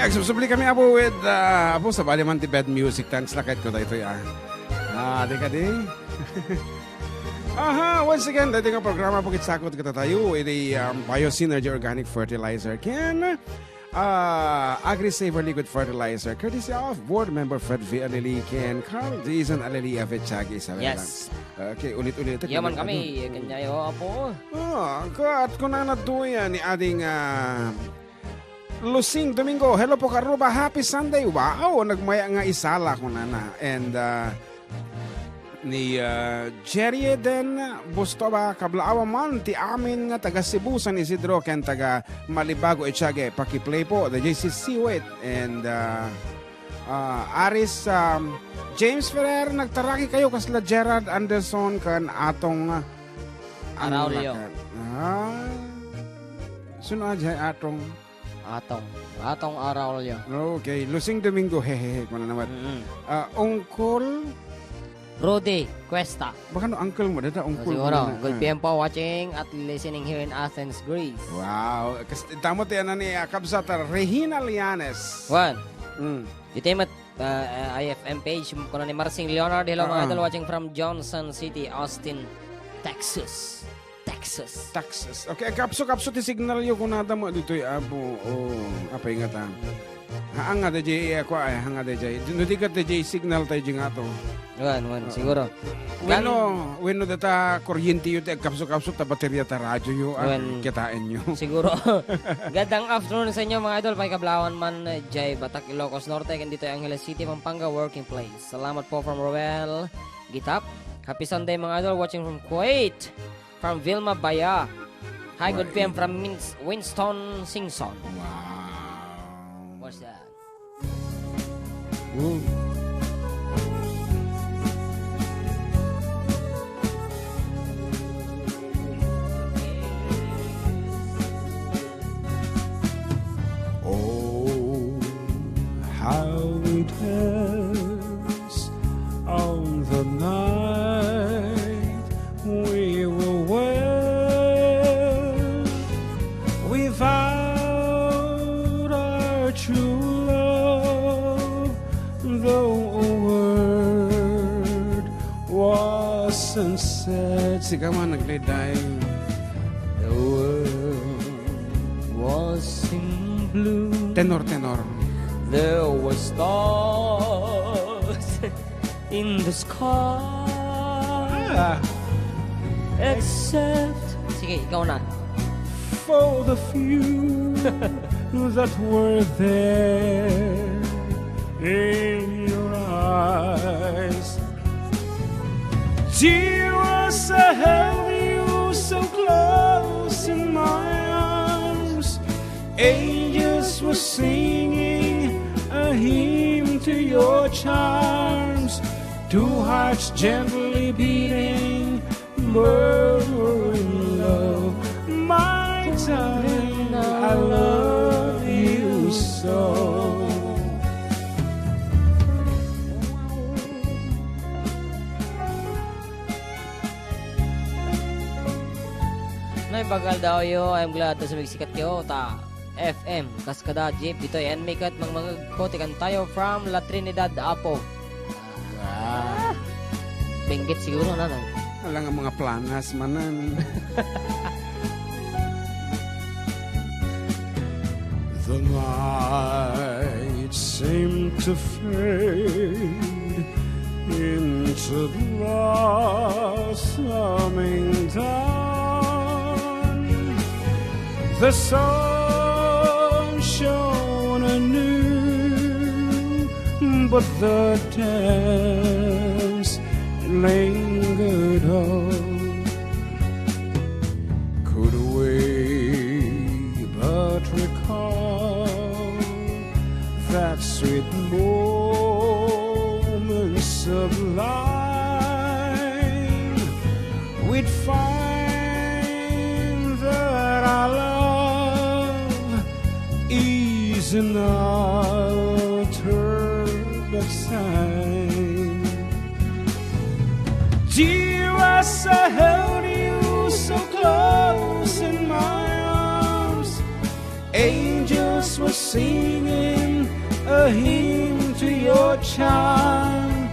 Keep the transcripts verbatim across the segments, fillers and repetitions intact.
Agsubsubli kami, Apo, with, ah, Apo, sabali man ti bed music, thanks la ket ko daytoy, ah. Ah, di kadi? Aha, once again, daytoy nga programa, pakitsakot kadatayo, iti, um, Bio Synergy Organic Fertilizer. Ken, ah, Agri Saver Liquid Fertilizer, courtesy of Board Member Fred V. Alili, ken Carl Jason Alili, F H Chagi, Isabela. Yes. Okay, ulit-ulit. Yaman kami, kanyayo, Apo. Ah, kat kunana duya ni ading, ah, Lusing Domingo, "Hello po, Karuba. Happy Sunday." Wow, nagmaya nga isala, kunana. And, ah, ni, ah, Jerry Eden Bustoba, "Kablaawa man ti amin nga taga Cebu, San Isidro, ken taga Malibago, Echage. Paki-play po, the J C C Wit." And, ah, ah, Aris, um, James Ferrer, "Nagtaraki kayo kasla Gerard Anderson ken Atong, ah, Araulio." Anlakan. Ah, sino a jay Atong? Atong. Atong Araulio. Okay, Lusing Domingo, hehehe, kuna naman. Mm-mm. Ah, Ungkol? Rudy Cuesta. Baka no uncle mo, dada, Oh, ungkol siguro. mo na. Good Ah. P M po, watching at listening here in Athens, Greece. Wow. Kas-, tamo ti, ano, ni, ah, kabsat, ah, Regina Lianes. Juan. Mm. Ditoy met, ah, ah, I F M page, kuna ni Marsing Leonard. Hello, mga Ah. idol, watching from Johnson City, Austin, Texas. Texas. Texas. Okay, kapso-kapso ti signal yo, kunada mo ditoy, Apo. Oh, apay nga ta. Haan nga, D J, eh, ako, ay, haan nga, D J. No di ka, D J, signal tayo dyan nga to. Wan, wan, Oo. siguro. Wenno, wenno data kuryente yo ti agkapso-kapso ta baterya ta radyo yo, ah, Wan. kitaen yo. Siguro. Gandang afternoon sa inyo, mga idol. Pakikablawan man, eh, jay Batac, Ilocos Norte, ken ditoy Angeles City, Pampanga, working place. Salamat po from Roel Gitap. Happy Sunday, mga idol. Watching from Kuwait. From Vilma Baya. Hi, good P M from Mins-, Winston Singson. Wow. What's that? Ooh. Oh, how it hurts on the night we were wed. Without our true love, though a word was unsaid. Sika man, naglayday. The world was in bloom. Tenor, tenor. There were stars in the sky. Ah. Except Sige, ikaw na. For the few that were there in your eyes. Tears I held you so close in my arms. Angels were singing a hymn to your charms. Two hearts gently beating, murmuring love. My darling, I love you so. Naibagal daw yo, I'm glad to sumigsikat kayo, ta F M, kas kada Jeep, ditoy N M I ket mangmangegko ti kantayo from La Trinidad, Apo. Ah. Benggit siguro, nanay. Wala nga mga planas, manan. The night seemed to fade into blossoming dawn. The sun shone anew, but the dance lingered on. Could we but recall that sweet moment sublime, we'd find that our love is an altered sign. Dear, as I held you so close in my arms, angels were singing A hymn to your chime,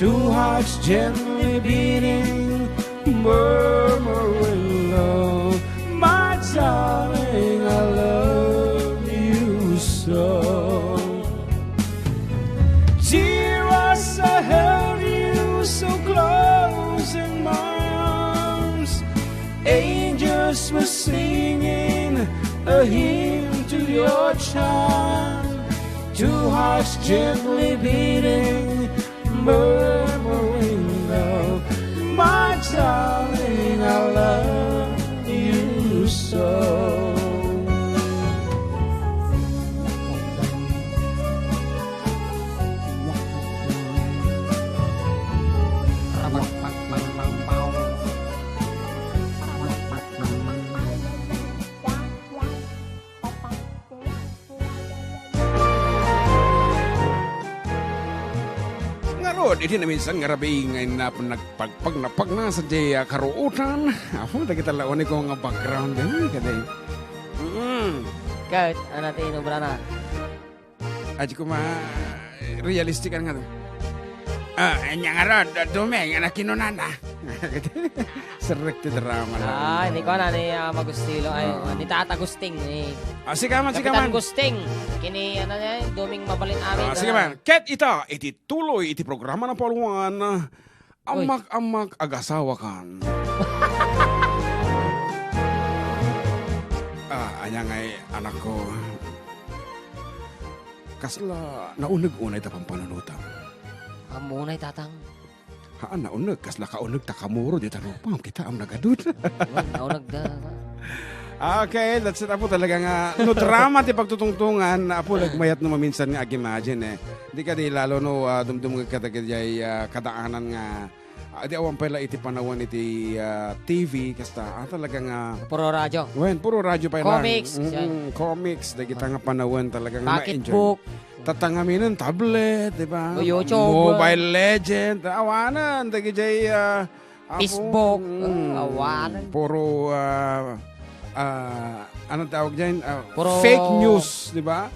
two hearts gently beating, murmuring love. My darling, I love you so. Dear as I held you so close in my arms, angels were singing a hymn to your chime. Two hearts gently beating, murmuring love. My darling, I love you so. Ngarud, iti naminsan nga rabii nga inna nagpagpagnapagna sadiay, ah, karuotan. Apo, dagita la uniko nga background din, kadi. Mm. Ket, ano ti inubrana? Aji koma, eh, realistic nga. Ah, anya ngarud, dumeng, ano kinunana? Serrek ti drama lang. Ah, ni kuana, ni, ah, Magustilo, ay, Ah. ni Tata Gusting, ni Ah, sika man, sika Kapitan man. Gusting. Kini, ano niya, dumeng mabalin amin, Ah, sika ah. man. Ket ita, iti tuloy, iti programa na Pauluan, Uy. Amak-amak agasawakan. Ah, anya ngay, anakko. Kasla nauneg unay ta pampanunotam. Ammo unay, Tatang. Haan, nauneg. Kasla kauneg ta kamuro dita rupam. Kitaem nagadud. Well, nauneg da. Okay, that's it. Apo, talaga nga, no drama ti pagtutungtungan, apo, nagmayat no maminsan nga ag-imagine, eh. Di kadi lalo no, ah, dumdum nga kadagiti, ah, kadaanan nga, ah, di awan pay la iti panawen iti, ah, T V, kasta, ah, talaga nga, Puro radyo. Wen, puro radyo pay lang. Comics, Mm, yan. Comics, dagita nga panawen talaga nga Pocket ma-enjoy. Book. Tatangaminen tablet, di ba? O, YouTube. Mobile Legend, awanen, dagiti, ah, Apo, Facebook. Mm. Ah, awanen. Puro, ah, ah, anong tawag dyan? Ah, Puro fake news, di ba?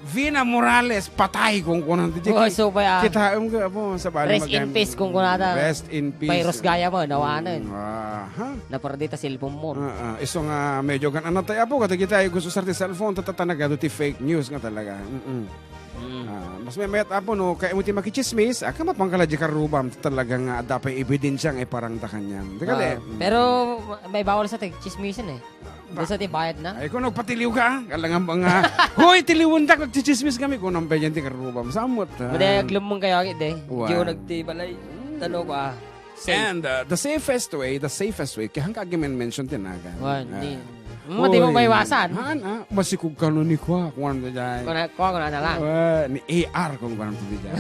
Vina Morales, patay, kung kunan ti Oh, so ba, ah? Kitaem ka, apo, sa bali Rest in magam- peace, kung kunada. Rest in peace. Virus gaya mo, nawanen. Mm, ah, ha? Napardita cellphone mo. Ah, ah. Iso nga, medyo gan-, ano tayo, apo, kata kita, gusto sa ti cellphone, tatatanaga, ti fake news nga talaga. Mm-mm. Mm. Ah, mas mayat, apo, no, kaya mo ti makichismis, ah, kamapan ka la di karrubam, talaga nga adda pay ebidensya nga iparangda kaniam. Di ka, Ah, di? Mm. Pero may bawal sa ti chismisan, eh. Ba- Basta ti bayad na. Ay, kung nagpatiliw ka, kalangan ba nga, "Hoy, tiliwen ta, nagchichismis kami," kung nang pwede ti karrubam. Samot, ah. Madi, aglemmeng kayo, agit, eh. Wan. Di ko nagtibalay. Tano ko, ah. Safe. And, uh, the safest way, the safest way, kaya hangka agi men-mention ti nagan. Wan, Ah. ni. Mm, di mo Oy. maiwasan. Haan, ah, masikog ka no ni Kwa, kung ano dyan. Kuna, Kwa, kuna na lang. Ah, ni A R kung kuwan ang tubig dyan.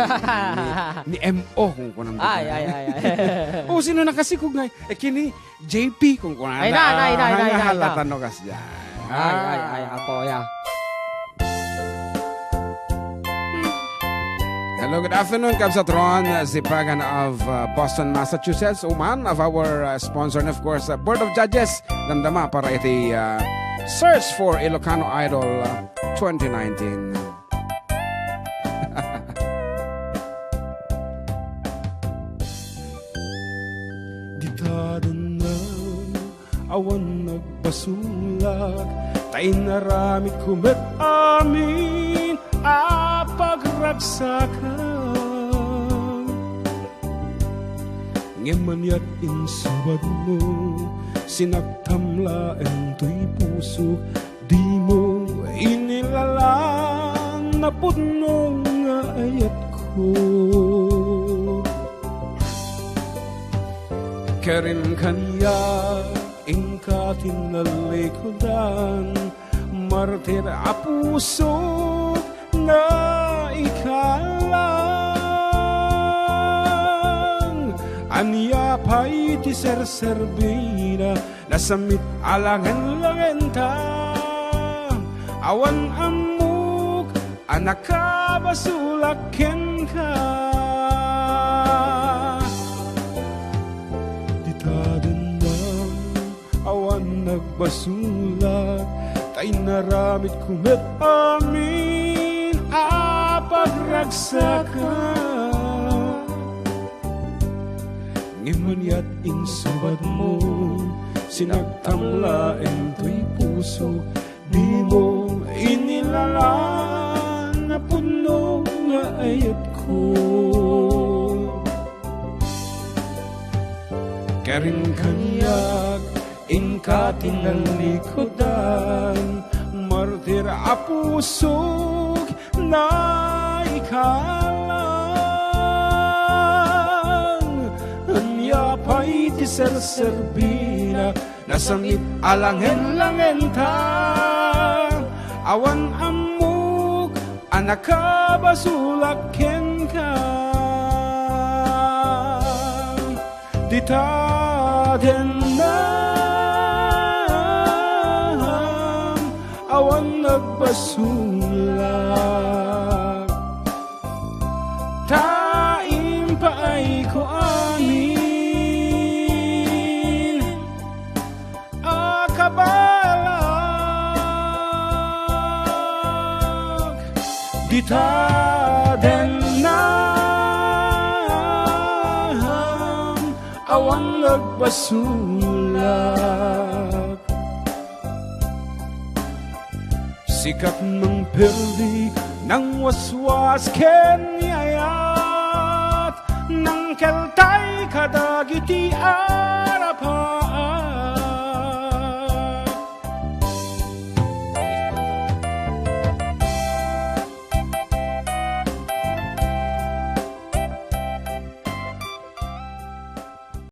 Ni, ni M O kung kuwan ang tubig Ay, dyan. ay, ay, ay. O, sino nakasikog nga? Eh, kini J P kung kuwan Ay, na. na, na, na, na, Hanga na, na. halatan no kas dyan. Ay, ay, ay, Ah. apo, ya. Hello, good afternoon, Kabsat Ron Zipagan of, uh, Boston, Massachusetts, uman of our, uh, sponsor, and of course, uh, Board of Judges, Dandama para iti, uh, Search for Ilocano Idol, uh, twenty nineteen. Dita dandaw, awan nagbasolak, ta inaramidko met amin a pagragsakak. Ngem maniat insubadmo, sinaktam laeng toy pusok, dimo inilalang napudno nga ayatko. Kerim kaniak inka tinalikudan, martir a pusok naikalang. Ania pay ti serserbina, nasammit a langen-langenta. Awan ammok a nakabasolak kenka. Dita dandaw, awan nagbasolak, ta inaramidko met amin a ragsaka. Ngem aniat insubadmo, sinagtam laeng toy puso, dimo inilalan a pudno nga ayatko. Karin kaniak, inka ti nalikudan, martir a pusok naikalang. Ania pay ti serserbina, nasanit a langen-langenta, awan ammok a nakabasolak kenka. Dita dennam, awan nagbasolak. Ta impaayko amin a kabalak. Dita dennam, awan nagbasolak. Sika ti nangperdi, nangwaswas ken ni ayat, nangkeltay kadagiti arapan.